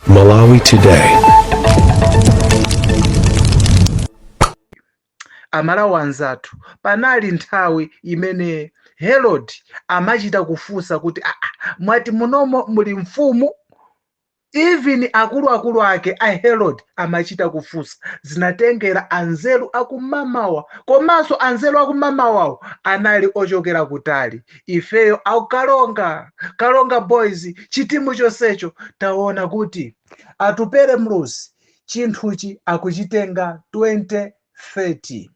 Malawi Today. Amalawi anzathu, panali nthawi imene Herod amachita kufunsa kuti, aa, mwati munomo muli mfumu? Even akuluakulu ake a Herod amachita kufunsa. Zinatengera anzeru akumamawa, komanso anzeru akumamawawo anali ochokera kutali. Ifeyo akukalonga, Kalonga Boys, chitimu chonsecho taona kuti Atupele Muluzi chinthuchi akuchitenga 2030.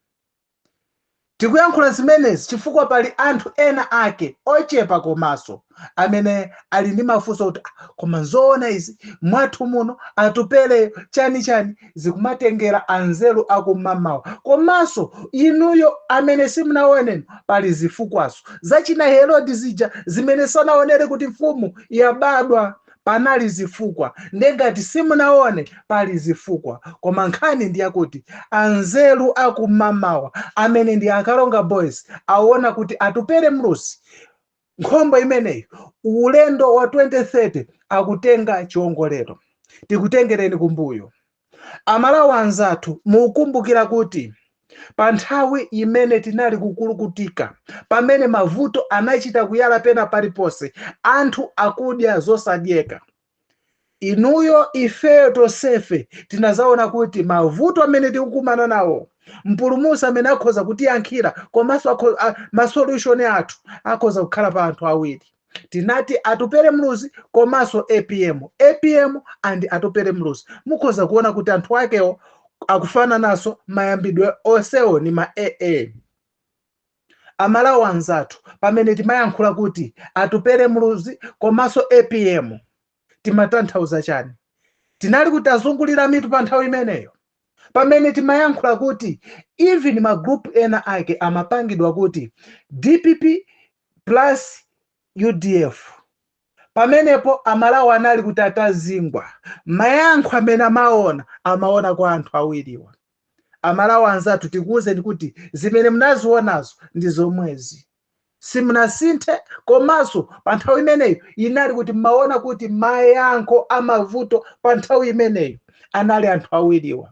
Tikuyankhula zimenezi chifukwa pali anthu ena ake ochepa komaso amene ali ndi mafunso kuti, ah, koma nzoona izi mwathu muno Atupeleyo chani chani? Zikumatengera anzeru akumamawa. Komanso inuyo amene simunaoneno, pali zifukwaso zachina Herodi zija zimene sanaonere kuti mfumu yabadwa. Panali zifukwa, nde ngati simunaone pali zifukwa. Koma nkhani ndi yakuti anzeru akumamawa amene ndi Akalonga Boys aona kuti Atupele Muluzi nkhombo imeneyi ulendo wa 2030 akutenga chiwongolero. Tikutengereni kumbuyo, Amalawi anzathu. Mukumbukira kuti pa nthawi imene tinali kukulukutika, pamene mavuto anachita kuyala pena paliponse, anthu akudya zosadyeka, inuyo, ifeyo tonsefe tinazaona kuti mavuto amene tikukumana nawo, mpulumutsi amene akhoza kutiyankhira komanso masolution athu akhoza kukhala pa anthu awiri. Tinati Atupele Muluzi komanso APM, APM and Atupele Muluzi. Mukhoza kuona kuti anthu akewo akufanananso, mayambidwe onsewo ni ma aa. Amalawi anzathu, pamene timayankhula kuti Atupele Muluzi komanso APM, timatanthauza chani? Tinali kuti azungulira mitu pa nthawi imeneyo, pamene timayankhula kuti even ma group ena ake amapangidwa kuti DPP plus UDF, pamenepo Amalawi anali kuti atazingwa. Mayankho amene amaona, amaona kwa anthu awiriwa. Amalawi anzathu, tikuwuzeni kuti zimene munazionazo ndi zomwezi, simunasinthe. Komanso pa nthawi imeneyo inali kuti mmaona kuti mayankho amavuto pa nthawi imeneyo anali anthu awiriwa,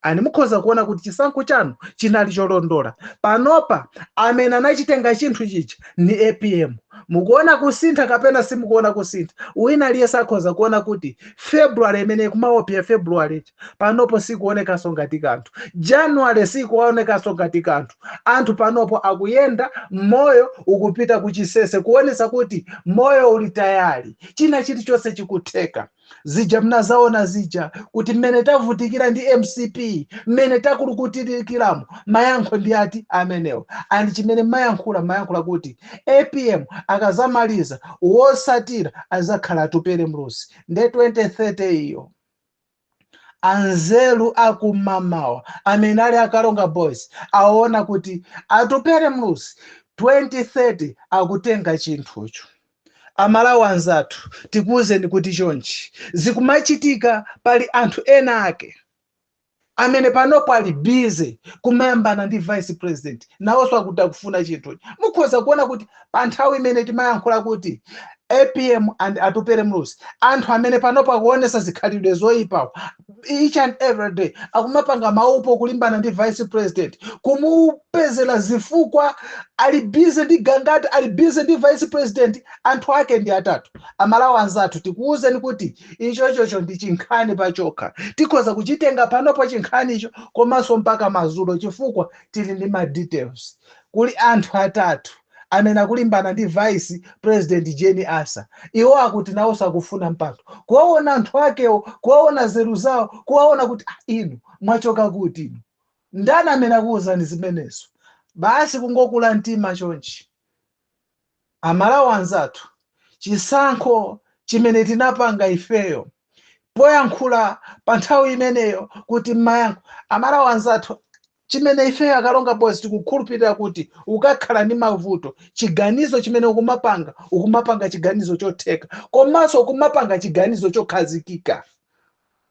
ani mukhoza kuona kuti chisankho chanu chinali cholondola. Panopa amene anachitenga chinthu chicha ni APM. Mukuona kusintha kapena simukuona kusintha? Wina aliyense akhoza kuona kuti February imene kumaopya February panopo sikuonekanso ngati kanthu, January sikuonekanso ngati kanthu. Anthu panopo akuyenda, moyo ukupita kuchisese, kuonesa kuti moyo uli tayali, china chilichonse chikutheka. Zija mnazaona zija kuti mmene tavutikira ndi MCP, mmene takulukutilikiramo, mayankho ndi ati amenewo? And chimene mayankhula, mayankhula kuti APM akazamaliza, wosatira azakhala Atupele Muluzi. Nde 2030 iyo, anzeru akumamawa amene ali Akalonga Boys aona kuti Atupele Muluzi 2030 akutenga chinthucho. Amalawi anzathu, tikuwuzeni kuti chonchi zikumachitika, pali anthu ena ake amene panopo ali busy kumayambana ndi vice president, nawonso akuti akufuna chinthuchi. Mukhoza kuona kuti pa nthawi imene timayankhula kuti APM and Atupele Muluzi, anthu amene panopo akuonesa zikhalidwe zoyipawo each and every day, akumapanga maupo kulimbana ndi vice president, kumupezera zifukwa, ali busy ndi Gangata, ali busy ndi vice president, anthu ake ndi atatu. Amalawi anzathu, tikuwuzeni kuti ichochocho ndi chinkhani pachokha. Tikhoza kuchitenga panopo chinkhanicho komanso mpaka mazulo, chifukwa tili ndi ma details. Kuli anthu atatu amene akulimbana ndi Vice President Jane Ansah. Iwo akuti nawonso akufuna mpando. Kuwaona anthu akewo, kuwaona zeru zawo, kuwaona kuti, ah, inu mwachoka kuti? Inu ndani amene akuwuzani zimenezo? Basi, kungokula mtima chonchi. Amalawi anzathu, chisankho chimene tinapanga ifeyo poyankhula pa nthawi imeneyo kuti mayankho, Amalawi anzathu, chimene ifeyo Akalonga Boys tikukhulupirira kuti ukakhala ndi mavuto, chiganizo chimene ukumapanga, ukumapanga chiganizo chotheka komanso ukumapanga chiganizo chokhazikika.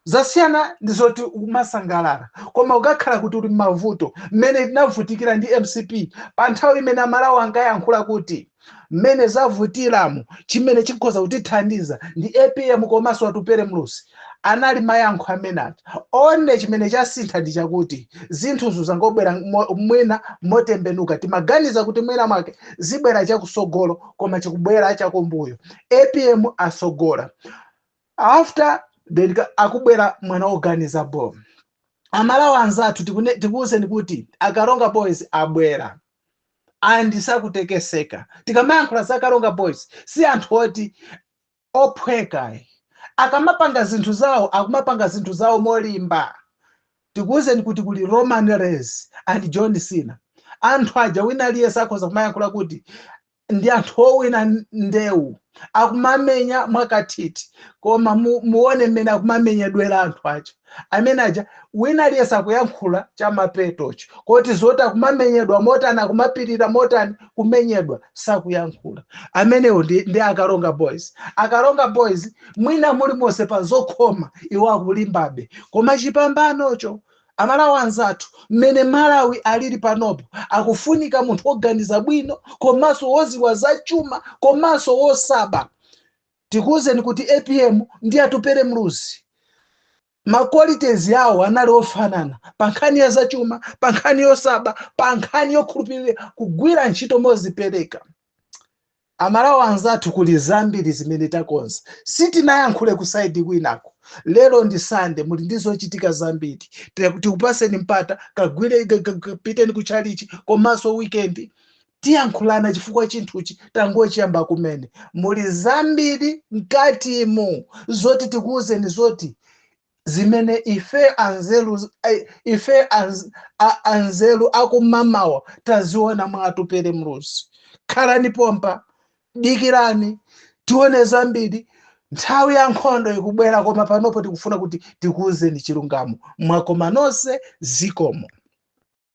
Zasiyana ndi zoti umasangalala. Koma ukakhala kuti uli mavuto, mmene tinavutikira ndi MCP pa nthawi imene Amalawi ankayankhula kuti mmene zavutiramo, chimene chikhoza kutithandiza ndi APM komanso Atupele Muluzi. Anali mayankho amene aja. One chimene chasintha ndi chakuti zinthuzo zangobwera mwina motembenuka. Timaganiza kuti mwina mwake zibwera chakusogolo, koma chikubwera chakumbuyo. APM asogola, after then akubwera mwana woganiza bo. Amalawi anzathu, tikuwuzeni kuti Akalonga Boys abwera and sakutekeseka. Tikamayankhula za Akalonga Boys, si anthu oti ophweka. Akamapanga zinthu zawo, akumapanga zinthu zawo molimba. Tikuwuzeni kuti kuli Roman Reigns and John Cena. Anthu aja wina aliyense akhoza kumayankhula kuti ndi anthu owina ndewu, akumamenya mwakathithi, koma muone mmene akumamenyedwera anthu aja. Amene aja wina aliyense akuyankhula chamapetocho koti zoti akumamenyedwa motani, akumapirira motani kumenyedwa, sakuyankhula. Amenewo ndi Akalonga Boys. Akalonga Boys, mwina mulimonse pa zokhoma, iwo akulimbabe. Koma chipambanocho, Amalawi anzathu, mmene Malawi alili panopo, akufunika munthu woganiza bwino, komanso woziwa zachuma, komanso wosaba. Tikuwuzeni kuti APM ndi Atupere Muluzi, ma qualities yawo anali ofanana pa nkhani ya zachuma, pa nkhani yosaba, pa nkhani yokhulupirira kugwira ntchito mozipereka. Amalawi anzathu, kuli zambiri zimene takonza, sitinayankhule ku side kwinako. Lero ndi Sande, muli ndi zochitika zambiri. Tikupaseni mpata, kagwire piteni kutchalichi, komanso weekend tiyankhulana, chifukwa chinthuchi tangochiyamba kumene. Muli zambiri mkatimu zoti tikuwuzeni, zoti zimene ife anzeru, ife anzeru akumamawa taziona mwa Atupere Muluzi. Khalani pompa, dikirani tione zambiri. Nthawi ya nkhondo ikubwera, koma panopo tikufuna kuti tikuwuzeni chilungamo. Mwakoma nonse, zikomo.